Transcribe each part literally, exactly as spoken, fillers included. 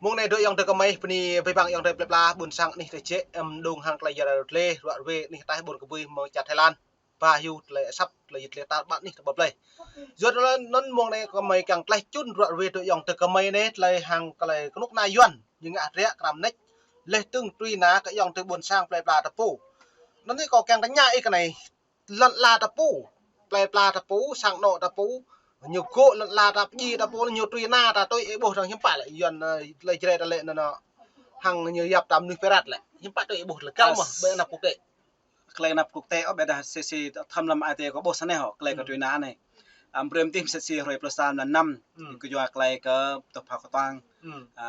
Mông anai dŏ ayŏng adơi kơmơi, bơni abih bang ayŏng adơi plơi pla ƀôn sang anih tơčĕ, em, dŏng hăng tơlơi yua rơlê, ruă rơwe anih ataih ƀôn kơbui mơ̆ng čar Thái Lan. Ba hyu tơlơi asăp, tơlơi yit tơlơi tal ƀă anih tơƀă plơi. Yua anŭn mông anai kơmơi kiăng tlaih čun ruă rơwe dŏ ayŏng adơi kơmơi anai, tơlơi hăng tơlơi kơnuk kơna Yuan, ñu ngă hơdră kram neč, laih dơ̆ng truy nã kơ ayŏng adơi ƀôn sang plơi pla ta pô. Anŭn anai kâo kiăng tơña ih kơ anai, lŏn ala ta pô, plơi pla ta pô, sang anŏ ta pô, ñu gŏ lŏn ala ta pô, djai ta pô, ñu truy nã ta tui ih ƀuh arăng hiư̆m pă lĕ Yuan, ơ, tơlơi Jrai ta lĕ anŭn anŭn. Hăng ñu yap ta mơnuih pirat lĕ. Hiư̆m pă tui ih ƀuh tơlơi kâo mơ̆, ƀơi anăp quốc tế. Tơlơi anăp quốc tế ôh, ƀiădah sĭt sĭt thăm lăm ai tiê kâo ƀuh sơneh ôh, tơlơi kơ truy nã anai. Ăm brơi mơ̆ng tih mơsĕ si hrơi pluh sa mlan năm, kơ yua tơlơi kơ tơpă kơtuang. Ă,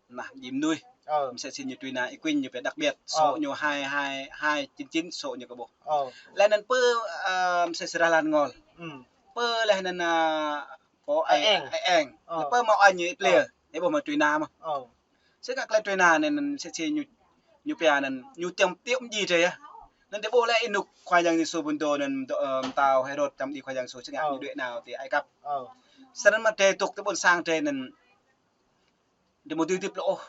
nah, djai mơnuih. Mơsĕ si ñu truy nã Y Quynh ñu pĕ đặc biệt. Số ñu hai hai hai chín chín số ñu kơ ƀuh. Laih anŭn pơ, ơ, mơsĕ si Rah Lan Ngol. Pơ laih anŭn, ơ, pô Ai Eng. Ai Eng. Pơ mâo ai ñu Y Pliê. Ih ƀuh mơ̆ truy nã mơ̆. Sĭt kơ tơlơi truy nã anai, mơsĕ si ñu, ñu pia anŭn, ñu tiăm tiŏ mơ̆ng djai drơi yơh. Anŭn tơƀuh lĕ ih nŭk Khua Yang Yêsu ƀun dô anŭn, ơ, mơtao Hêrôd čăm djai Khua Yang Yêsu sĭt ngă ñu đuaĭ nao ti Ai Cập. Snăn mơ̆ drơi tŭk ti ƀôn sang drơi anŭn, drơi mơ̆ dưi hơdip lŏ ôh.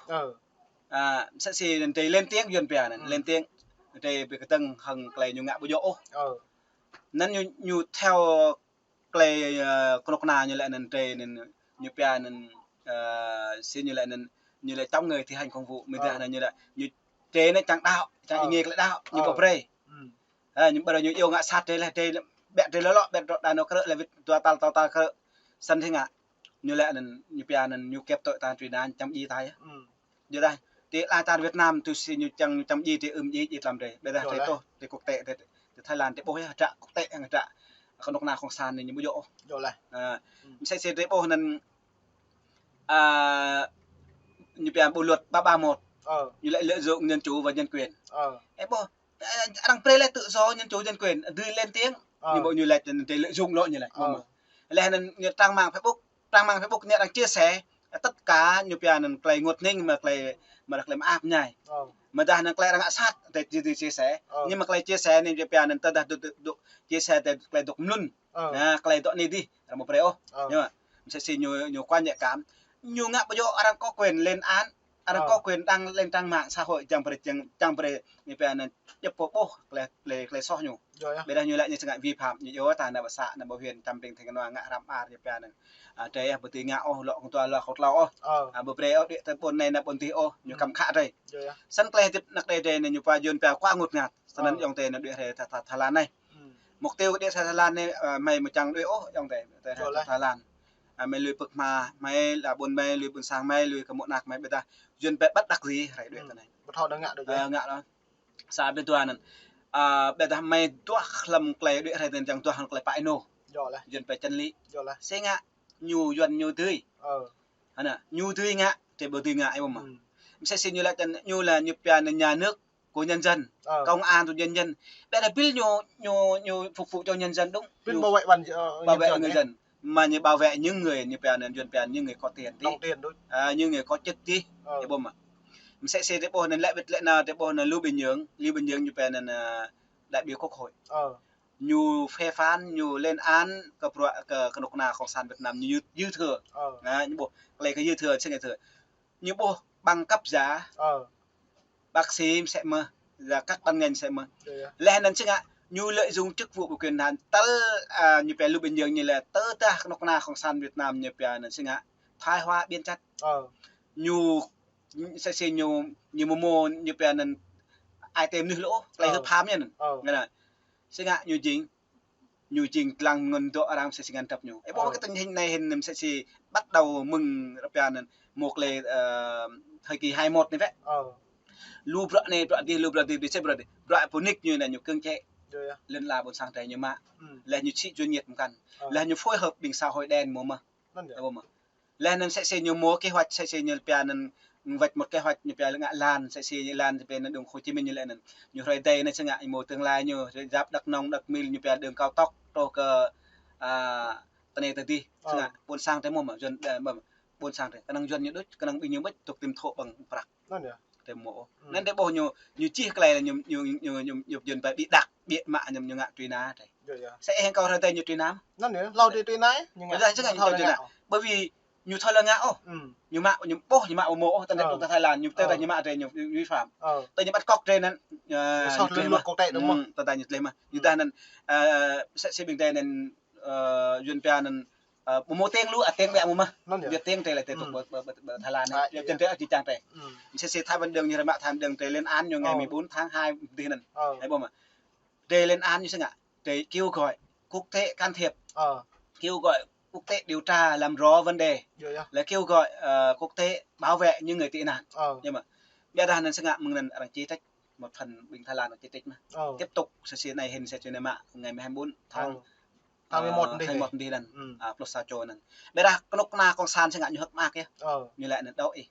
Ă, mơsĕ si anŭn drơi lên tiếng Yuan pia anŭn, lên tiếng. Drơi ƀu kơdơ̆ng hăng tơlơi ñu ngă ƀu djơ̆ ôh. Anŭn ñu, ñu theo tơlơi, ơ, kơnuk kơna ñu lĕ anŭn drơi anŭn ñu pia anŭn, ơ, si ñu lĕ anŭn, ñu lĕ chống người thi hành công vụ, mơ̆ dah anŭn ñu lĕ, ñu drơi anŭn čang đaŏ, čang ih ngă tơlơi đaŏ, ñu ƀu brơi. Ơ, ñu ƀu brơi ñu iâu ngă sat drơi laih, drơi ƀĕ drơi lŏ lŏ, ƀĕ drơi đa nô krư̆ laih, wĭt dua tal, tal, tal krư̆. Snăn sĭt ngă, ñu lĕ anŭn, ñu pia anŭn, ñu kĕp tui ta truy nã čăm djai ta yơh. Yua dah, ti ala čar Việt Nam tui si ñu čang, čăm djai ti ưm djai, djai tlam drơi. Ƀiădah drơi tŏh, ti quốc tế, ti, ti Thái Lan, ti ƀuh yơh, hơdră quốc tế, hơdră kơnuk kơna cộng sản anai ñu ƀu djơ̆ ôh. Ă, mơsĕ si drơi ƀuh anŭn, ă, ñu pia bộ luật ba ba một. Ñu lĕ lợi dụng dân chủ và nhân quyền. Ih ƀuh, ơ, arăng brơi lĕ tự do, dân chủ, nhân quyền, dưi lên tiếng. Ñu ƀu ñu laĭ anŭn drơi lợi dụng lŏ ñu laĭ. Laih anŭn ñu trang mạng Facebook, trang mạng Facebook anai arăng chia sẻ, tất cả ñu pia anŭn tơlơi ngôt hning mơ̆ tơlơi, mơ̆ tơlơi mơak mơñai. Mơ̆ dah anŭn tơlơi arăng ngă sat, drơi dưi, dưi chia sẻ. Nhưng mà tơlơi chia sẻ anai ñu pia anŭn tơdah dŏ, dŏ, dŏ chia sẻ tơlơi dŏ mlŭn. Ă, tơlơi dŏ anai dih, arăng ƀu brơi ôh. Ñu mơ̆, mơsĕ si ñu, ñu quá nhạy cảm. Ñu ngă ƀu djơ̆ arăng có quyền lên án, arăng có quyền đăng lên trang mạng xã hội, čang brơi, čang, čang brơi, ñu pia anŭn djŏp pô ƀuh tơlơi, tơlơi, tơlơi soh ñu. Ƀiădah ñu lĕ ñu sĭt ngă vi phạm, ñu iâu ta ană ƀă să, ană ƀă huyện, čăm ƀing thê kơnua ngă hrăm ar, ñu pia anŭn. Ă, drơi ƀu dưi ngă ôh, lŏ kơtuă lŏ kơtlâo ôh. Ă, ƀu brơi ôh, đĭ tơ ƀôn anai, ană ƀôn dih ôh, ñu kăm khă drơi. Snăn tơlơi hơdip anăp drơi drơi anai ñu pia Yuan pia quá ngột ngạt. Snăn ayŏng adơi anŭn đuaĭ rai ta, ta, Thái Lan anai. Mục tiêu đuaĭ sang Thái Lan anai, ơ, mơi mơ̆ čang đuaĭ ôh, ayŏng adơi, ta, ta Thái Lan. Ă, mơi lui pơ̆k hma mơi, la ƀôn mơi, lui ƀôn sang mơi, lui kơ mơ̆ anak mơi, ƀiădah Yuan pia bất đắc dĩ rai đuaĭ tơ anai. Ƀu thâo ngă dŏ. Ơ, ngă lŏ. Sa ƀiă dua anŭn. Ă, ƀiădah mơi duah hlăm tơlơi đuaĭ rai tơ anai čang duah hlăm tơlơi pă ênô. Yuan pia chân lý. Sĭt ngă ñu Yuan ñu dưi. Hă anŭn, ñu dưi ngă, drơi ƀu dưi ngă, ih ƀuh mơ̆. Mơsĕ si ñu laĭ chân, ñu là ñu pia anŭn nhà nước của nhân dân, công an của nhân dân. Ƀiădah ƀiă ñu, ñu, ñu phục vụ cho nhân dân đúng. Ƀiă ñu bảo vệ, bảo vệ người dân. Mà ñu bảo vệ những người, ñu pia anŭn, Yuan pia anŭn những người có tiền dih. Ă, những người có chức dih. Ih ƀuh mơ̆. Mơsĕ si drơi ƀuh anŭn lĕ wĭt lĕ anŭn, drơi ƀuh anŭn Lưu Bình Nhưỡng, Lưu Bình Dưỡng ñu pia anŭn, ă, đại biểu quốc hội. Ñu phê phán, ñu lên án kơ bruă, kơ, kơ kơnuk kơna cộng sản Việt Nam ñu dư, dư thừa. Ă. Ñu ƀuh, tơlơi kơ dư thừa, sĭt ngă dư thừa. Ñu ƀuh bằng cấp giả. Ơ. Bác sĩ mơsĕ mơ̆n, là các ban ngành mơsĕ mơ̆n. Laih anŭn sĭt ngă, ñu lợi dụng chức vụ và quyền hạn tơl, ă, ñu pia Lưu Bình Dưỡng ñu lĕ tơdah kơnuk kơna cộng sản Việt Nam ñu pia anŭn sĭt ngă, thoái hóa biến chất. Ơ. Ñu, mơsĕ si ñu, ñu mơ̆ mơ̆ ñu pia anŭn ai tê mơnuih lŏ, tơlơi hưp ham ñu anŭn. Ơ. Ngă anŭn. Sĭt ngă ñu jing ñu jing lăng ngăn dŏ arăng mơsĕ si ngăn dăp ñu. Ih ƀuh kơ tình hình anai hĭn mơsĕ si bắt đầu mơ̆ng rơpian anŭn mơ̆ tơlơi, ơ, thời kỳ hai mốt anai wĕ. Lu bruă anai, bruă dih, lu bruă dih, dih sĕ bruă dih. Bruă pơnik ñu anai ñu cưỡng chế. Lŏn ala ƀôn sang drơi ñu mă. Laih ñu sĭ chuyên nghiệp mơkăn. Laih ñu phối hợp ƀing xã hội đen mơ̆ mơ̆. Ih ƀuh mơ̆. Laih anŭn mơsĕ si ñu mơ̆ kế hoạch mơsĕ si ñu pia anŭn vạch một kế hoạch ñu pia ngă lan, mơsĕ si ngă lan pia anŭn đường Hồ Chí Minh ñu lĕ anŭn. Ñu hrơi dih anŭn sĭt ngă ñu mơ̆ tương lai ñu, rơđah Đắk Nông, Đắk Mil ñu pia đường cao tốc truh kơ, ă, tơnê tơdih. Sĭt ngă ƀôn sang drơi mơ̆ mơ̆, Yuan, ơ, mơ̆, ƀôn sang drơi. Kơnơ̆ng Yuan ñu đôč, kơnơ̆ng ƀing ñu mơ̆ dŏ tim thŏ ƀơ̆ng prăk. Anŭn yơh. Drơi mơ̆ ôh. Anŭn dih ƀuh ñu, ñu čih tơlơi ñu, ñu, ñu, ñu, ñu Yuan pia bịa đặt, bịa mă ñu, ñu ngă truy nã drơi. Mơsĕ hăng kâo hrơi dih ñu truy nã. Anŭn yơh, hlâo dih truy nã, ñu ngă. Hlâo dih truy nã. Bởi vì ñu thâo lăng ngă ôh. Ừm. Ñu mă, ñu ƀuh, ñu mă ƀu mơ̆ ôh, tơdah Ờ. tŭ ta Thái Lan, ñu tơdah Ờ. ñu mă drei ñu, ñu vi phạm. Ờ. Tơdah ñu bắt cóc drei anŭn, Ñu soh tơlơi luật quốc tế đúng không? Ừm, tơdah ñu tơlơi mă. Ñu Ừm. tơdah anŭn, ơ, sĕ si ƀing drei anŭn, ơ, Yuan pia anŭn, ơ, ƀu mơ̆ tiêng lu, a tiêng ƀiă mơ̆ mă. Anŭn yơh. Ñu tiêng drei lĕ tiêc tŭk Ừm. ƀơ, ƀơ, ƀơ, ƀơ Thái Lan anai. Ă, Yuan ih. Drei či čang drei. Ừm. Sĕ si Thái Bình Đương ñu ră mă Thái Bình Đương drei lên án ñu ngày Ờ. mười bốn tháng hai dih anŭn. Ờ. Ih ƀuh mơ̆. Drei lên án ñu sĕ ngă. Drei kêu gọi quốc tế can thiệp. Ờ. Kêu gọi quốc tế điều tra làm rõ vấn đề. Yơh, yơh. Là kêu gọi, ờ, quốc tế bảo vệ những người tị nạn. Ờ. Nhưng mà ƀiădah anŭn sĕ ngă mơ̆ng anŭn arăng chỉ trích một phần ƀing Thái Lan arăng chỉ trích mơ̆. Ờ. Tiếp tục sĕ si anai hĭn sĕ si anai mă ngày mười bốn tháng, Ờ. tháng mười một Ờ, dih tháng mười một anai. Dih anŭn. Ừm. À, pluh sa čô anŭn. Ƀiădah kơnuk kơna cộng sản sĕ ngă ñu hơ̆k mơak yơh. Ờ. Ñu laĭ anŭn đôč ih.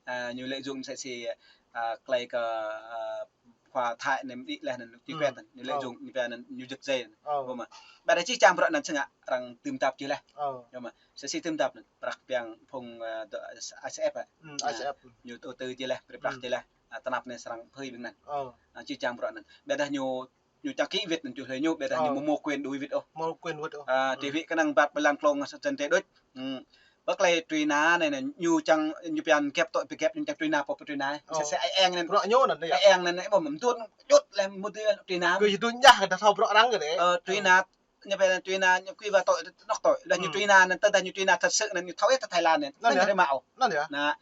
À, ñu lợi dụng sĕ si, à, tơlơi kơ, à, khua Thái anai mơ̆ đĭ laih anŭn, ñu Ừm. Kiệt anŭn, ñu lợi Ờ. dụng, ñu pia anŭn, ñu giật dây anŭn. Ờ. Ƀuh mơ̆. Ƀiădah či čang bruă anŭn sĕ ngă arăng tơm tap či laih. Ờ. Ƀuh mơ̆. Sĕ si tơm tap anŭn, prăk ƀing phung, à, dŏ, I C F, à. Ừm, À, I C F. Ñu đầu tư či laih, brơi prăk Ừm. či laih. À, tơnap anai srăng phơi ƀing anŭn. Ờ. À, či čang bruă anŭn. Ƀiădah ñu, ñu čang ký Việt anŭn, ñu hlơi ñu, ƀiădah ñu Ờ. ƀu mơ̆ quyền đuổi Việt ôh. Mơ̆ quyền Việt ôh. À, Ừm. Đuổi Việt kơnơ̆ng ƀăt ƀơi lăn klông sat chân tê đôč. Ừm. Ƀơi tơlơi truy nã anai anŭn, ñu čang, ñu pia anŭn kep tui, pơkep ñu čang truy nã pô pơtruy nã. Ơ. Sĕ si ai eng anŭn. Bruă ñu anŭn yơh. Ai eng anŭn, ơ, ƀuh mơ̆, mơtuan jut laih mơ̆ tui truy nã. Kơ ih tui ñah kơ ta thâo bruă arăng kơ đe. Ơ, truy Ơ. nã, ñu pia anŭn truy nã, ñu kơ ih wă tui, anŏ tui. Dah ñu Ừm. truy nã anŭn, tơdah ñu truy nã thật sự anŭn, ñu thâo yơh ta Thái Lan anŭn. Anŭn Anŭn yơh. Ñu ră mă ôh. Anŭn yơh. Anŭn.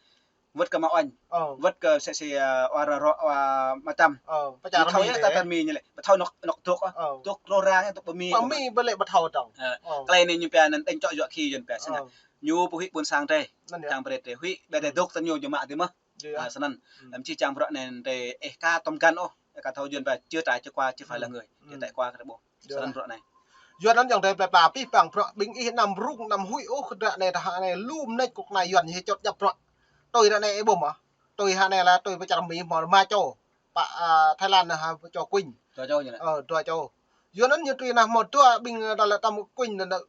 Wơ̆t kơ mă oanh. Ơ. Wơ̆t kơ sĕ si, à, wa ră rŏ, wa mă čăm. Ơ, pơ čar Ñu thâo Mi yơh đe. Ta Mi ñu lĕ. Ƀu thâo anŏ, anŏ dŏ ôh. Ơ. Dŏ rŏ răng dŏ pơ Mi Pơ ƀuh mơ̆. Mi ƀu lĕ ƀu thâo dong. Ơ. Ơ. Tơlơi anai ñu pia anŭn đĕñ čŏ yuă khi Yuan pia sĕ ngă. Ơ. Ñu ƀu huĭ ƀôn sang drei. Anŭn yơh. Čang brơi drei huĭ, ƀiădah Ừm. dŏ ta ñu ñu mă dih mơ̆. Yơh, yơh. À, sơnăn. Ừm. Lăm či čang bruă anŭn drei, ơ, ka tŏm găn ôh. Ơ, ka thâo Yuan pia chữa trị cho khoa, chứ phải là Ừm. người. Chữa Ừm. trị khoa kơ ta ƀuh. Yơh. Sơnăn bruă anai. Yuan anŭn yơh drei plei pla pih păng bruă ƀing ih anăm rŭng anăm huĭ ôh, kơ dră anai ta hă anai lu mơneč kơnuk kơna Yuan ñu čŏt djăp bruă. Tui ră anai ih ƀuh mơ̆. Tui hă anai la tui pơ čar Mi mơ̆ rơma čô. Pă, à, Thái Lan anai hă pơ čô Quynh. Dua čô ñu lĕ. Ơ, dua čô. Yuan anŭn ñu truy nă mơ̆ dua ƀing, ơ, đa lĕ tăm Quynh anŭn, anŭn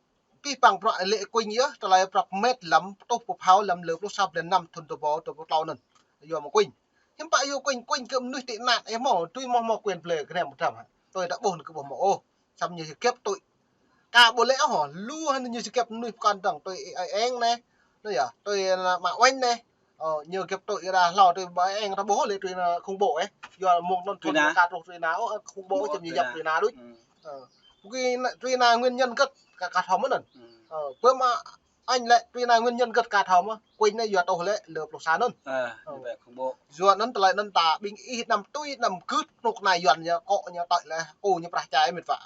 pih păng bruă lĕ Quynh yơh, tơlơi prăp met lăm, tuh pơphao lăm lơ pluh sa blan năm thŭn dua ƀâo dua pluh klâo anŭn. Yua mơ̆ Quynh. Hiư̆m pă yua Quynh, Quynh kơ mơnuih tị nạn ih mơ̆, tui mơ̆ mơ̆ quyền blơi kơ anai mơ̆ tăm hă. Tui ta ƀuh anŭn kơ ƀuh mơ̆ ôh. Săm ñu či kep tui. Ka ƀu lĕ ôh, lu hăn ñu či kep mơnuih pơkŏn dong tui ai eng anai. Anŭn yơh, tui anŭn mă oanh anai. Ơ, ñu kep tui ra hlâo tui ƀai eng ta ƀuh lĕ tui anŭn khủng bố ih. Yua mơ̆ng anŭn Truy thŭn nã. Ka truh truy nã, ơ, khủng bố Khủng bố, či truy djăp nã. Truy nã đôč. Ừm. Ơ. Ƀu ki anŭn truy nã nguyên nhân găt ka, ka thâo mơ̆n anŭn. Ừm. Ơ, ƀơi mă anh lĕ truy nã nguyên nhân găt ka thâo mơ̆. Quynh anai yua tuh lĕ lơ pluh sa anŭn. Ơ, Ơ. Ñu ƀai khủng bố. Yua anŭn tơlơi anŭn ta ƀing ih anăm tui anăm gưt kơnuk kơna Yuan ñu kŏ ñu tơlơi kơ ñu prah čai mĭt wa.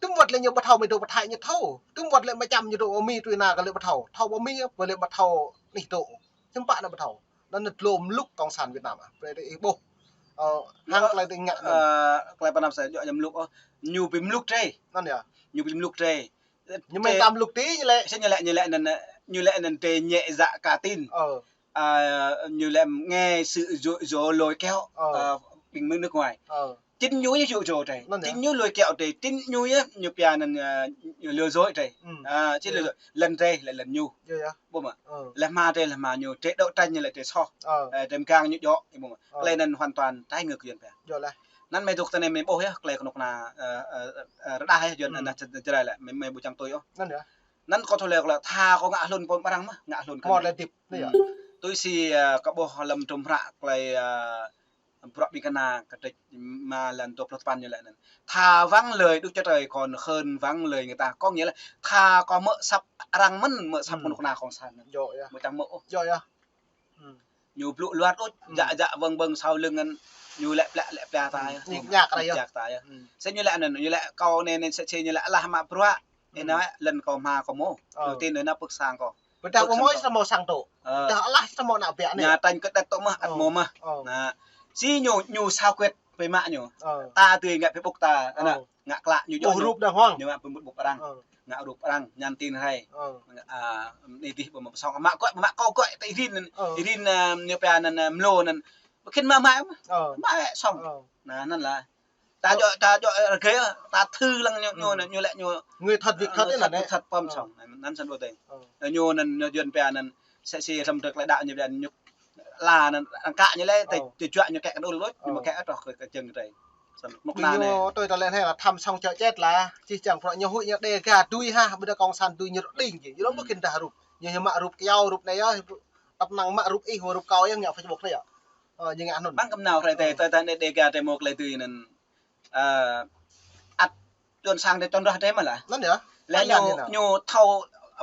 Tơm wơ̆t lĕ ñu ƀu thâo Mi dŏ pơ Thái ñu thâo. Tơm wơ̆t lĕ mă čăm ñu dŏ Mi truy nã kơ lĕ ƀu thâo. Thâo ƀơ Mi ƀơ lĕ ƀu thâo anih dŏ. Hiư̆m pă anŭn ƀu thâo. Anŭn anŭn tlŏm mluk cộng sản Việt Nam ah. Brơi ih ƀuh. Ơ, hăng tơlơi tơngan. Ơ, tơlơi pơnăp sa jŏ ñu mluk ôh. Ñu ƀu mluk drei. Anŭn yơh. Ñu ƀu mluk drei. Ñu mơ̆n tam mluk ti ñu lĕ. Sĕ ñu lĕ, ñu lĕ anŭn, ñu lĕ anŭn drei nhẹ dạ cả tin. Ơ. À, ñu lĕ nghe sự dỗ, dỗ lôi kéo, Ơ. À, ƀing nước ngoài. Ơ. Chính ñu yơh dụ dỗ drei. Anŭn yơh. Chính ñu lôi kéo drei, chính ñu yơh, ñu pia anŭn, à, ñu lừa dối drei. Ừm. À, chính Yơh. Lừa dối. Lăn drei, lăn, lăn ñu. Yơh, yơh. Ƀuh mơ̆. Ơ. Lĕ hmua drei, lĕ hmua ñu, drei đấu tranh ñu lĕ drei soh. Ơ. Ơ, drei mgang ñu djŏ, ƀuh mơ̆. Ơ. Tơlơi anŭn hoàn toàn trái ngược Yuan pia. Yơh lĕ. Anŭn mơ̆ dŏ tơ anai mơ̆ ƀuh yơh, tơlơi kơnuk kơna, ơ, ơ, ơ, rơđah yơh, Yuan, Ừm. Anŭn čơđai lĕ, mơ̆, mơ̆ ƀu čang tui ôh. Anŭn yơh. Anŭn kâo thâo lĕ kơ lĕ, tha kâo ngă hlŭn pô arăng mơ̆, ngă hlŭn kơ Mơ̆ anai. Lĕ dip, anŭn yơh. Ừm. Tui si, ơ, kâo ƀuh lăm hrŏm hră tơlơi, ơ, Bruă Ƀing Kơna kơdrĕč rơma lăn dua pluh tơpăn ñu laĭ anŭn. Thà vắng lời Đức Chúa Trời còn hơn vắng lời người ta. Có nghĩa là thà kâo mơ̆ asăp arăng mơ̆n, mơ̆ asăp Ừm. kơnuk kơna cộng sản anŭn. Yơh, yơh. Mơ̆ čang mơ̆ ôh. Yơh, yơh. Ừm. Ñu blŭ luăt ôh, Ừm. djă, djă vâng vâng sau lưng anŭn, ñu laĭ plă, laĭ plă ta Ừm. yơh. Ñu ngă kơ arăng yơh. Ngă kơ arăng yơh. Ừm. Sĕ ñu laĭ anŭn, ñu laĭ kâo anai, anai sĕ, sĕ ñu laĭ alah mă bruă. Ơ, Ừm. anai lŏn kâo hmua kâo mơ̆. Ơ. Đầu tiên anŭn anŭn pơ̆k sang kâo. Ƀôdah Pơ̆k ƀu sang mơ̆ kâo. Sang tŏ. Ơ. Dah alah samơ̆ ană ƀiă anai. Ñu tañ kơ đĕt tŏ mơ̆, ăt Ơ. mơ̆ mơ̆. Ơ. Anŭn. Sĭ ñu, ñu sao kơ ƀing mă ñu. Ơ. Ta tui ngă Facebook ta, Ơ. anŭn. Ngă klă ñu djŏ Ƀuh ñu. Rup đàng hoàng. Ñu mă pơmŭt ƀuh arăng. Ơ. Ngă rup arăng, nhắn tin hrơi. Ơ. Ngă, à, anai dih ƀu mơ̆ pơsong. Mă kơ, mă kâo kơ, ta irin, Ơ. irin, à, ñu pia anŭn, à, mlô anŭn. Ƀu khĭn mă mă. Ơ. Mă song. Ơ. Anŭn, anŭn lah. Ta Ơ. djŏ, ta djŏ rơgơi, ta thư lăng ñu, ñu, Ơ. ñu laĭ ñu. Người thật việc Ơ, thật người ấy thật, là việc đấy. Thật pơm Ơ. song. Anŭn, anŭn săn ƀu teng. Ơ. Ñu anŭn, ñu Yuan pia anŭn. Sĕ si hrŏm drơi tơlơi đaŏ ñu pia ñu. Ala anŭn, arăng kă ñu lĕ, ta, Ơ. ta juă ñu kĕ kơ đôl lôč, ñu mă Ơ. kĕ ôh trŏ kơ, kơ jơ̆ng drei. Săn, mŭk Ƀing na anai. Ñu tui tơlơi anai lah tham song čơčet lah. Čih čang bruă ñu huĭ ñu đe ga dui hă, ƀôdah cộng sản dui ñu rơđing či. Ñu lŏm Ừm. ƀu khĭn dah rup. Ñu hiư̆m mă rup kâo, rup anai yơh, tăp năng mă rup ih, rup kâo yơh, ngă Facebook anai yơh. Ơ, ñu ngă anŭn. Ƀăng kơ mơnao hrơi tơi, tơi tah anai Dega tơi mơ̆ klei tui anŭn. Ơ, ăt Yuan sang tơi tơnrah tơi mơ̆ lah. Anŭn yơh. Lĕ ñu, ñu thâo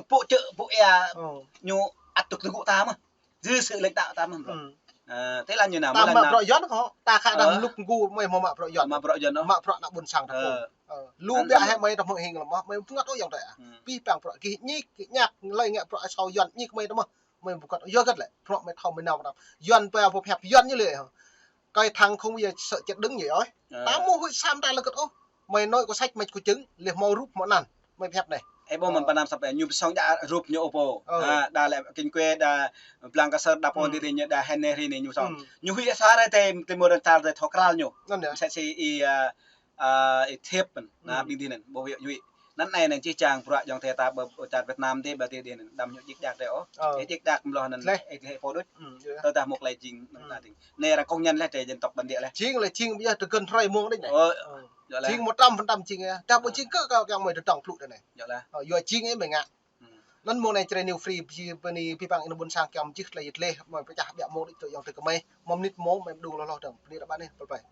pô čơ, pô ia, ñu ăt tŭk tơgŭ ta mơ̆. Dư sự lãnh đạo ta mơ̆. Ơ, tơi lah ñu nao, ta mă bruă Yuan kơ, ta khă dah mluk ngŭ mơi hmâo mă bruă Yuan. Mă bruă Yuan. Mă bruă ană ƀôn sang ta pô. Lu biă hĕ mơi ta hmư̆ hing lăm mơ̆, mơi ƀu ngă ôh yŏng tơi. Pih păng bruă gih ñik, gih ñak, lơi ngă bruă asâo Yuan ñik mơi ta mơ̆. Mơi ƀu găt, yua găt lĕ, bruă mơi thâo mơi nao mơtam. Yuan pơ pô pơhiăp Yuan ñu lĕ. Cái thằng không bao giờ sợ chết đứng vậy ơi. Ta mơ̆ huĭ sa mơta lơ găt ôh. Mơi nói có sách mách có chứng, lĕ hmâo rup hmâo anăn. Mơi pơhiăp anai. Ơ, ƀu mơ̆n pơnam săp ñu pơsong djă rup ñu ôh pô. Ơ. Ha, đa lĕ kinh quê, đa blang kơ sơr, đa pô ti ti ñu, đa hên nê ri nê ñu song. Ñu huĭ sa rai tơi, tơi mơ̆ rơntar tơi thâo kral ñu. Anŭn yơh. Msĕ si ih, ơ, ơ, ih thiêp mơ̆n. Na, ƀing ti anŭn, ƀu huĭ, huĭ. Anŭn anai anŭn čih čang bruă yŏng tơi ta ƀơ, ƀơ čar Việt Nam tơi ƀơ ti ti anŭn, đăm ñu djik djak tơi ôh. Ơ. Ih djik djak mloh anŭn, ih, ih pô đôč. Tơdah mơ̆ klei jing, anŭn ta ding. Anai arăng công nhận lĕ tơi dân tộc bản địa lĕ. Jing lĕ jing biă tơgŭn hrơi mông đôč anai. Ơ, yơh lĕ. Jing một trăm phần trăm jing yơh. Dah ƀu jing kơ kâo kiăng mơi tơdŏng plŭ tơi anai. Yơh lĕ. Ơ, yua jing ih mơi ngă. Anŭn mông anai čơrơi New Free, ƀing, ƀing, ƀing păng ih ană ƀôn sang kiăng mơjih tơlơi yơh tơlơi, mơi pơčah biă mông đôč tơ yŏng tơi kơ mơi, mơ̆ mơnit mông, mơi đu hloh hloh dơ̆ng, bơni ră ƀă anai, bye bye.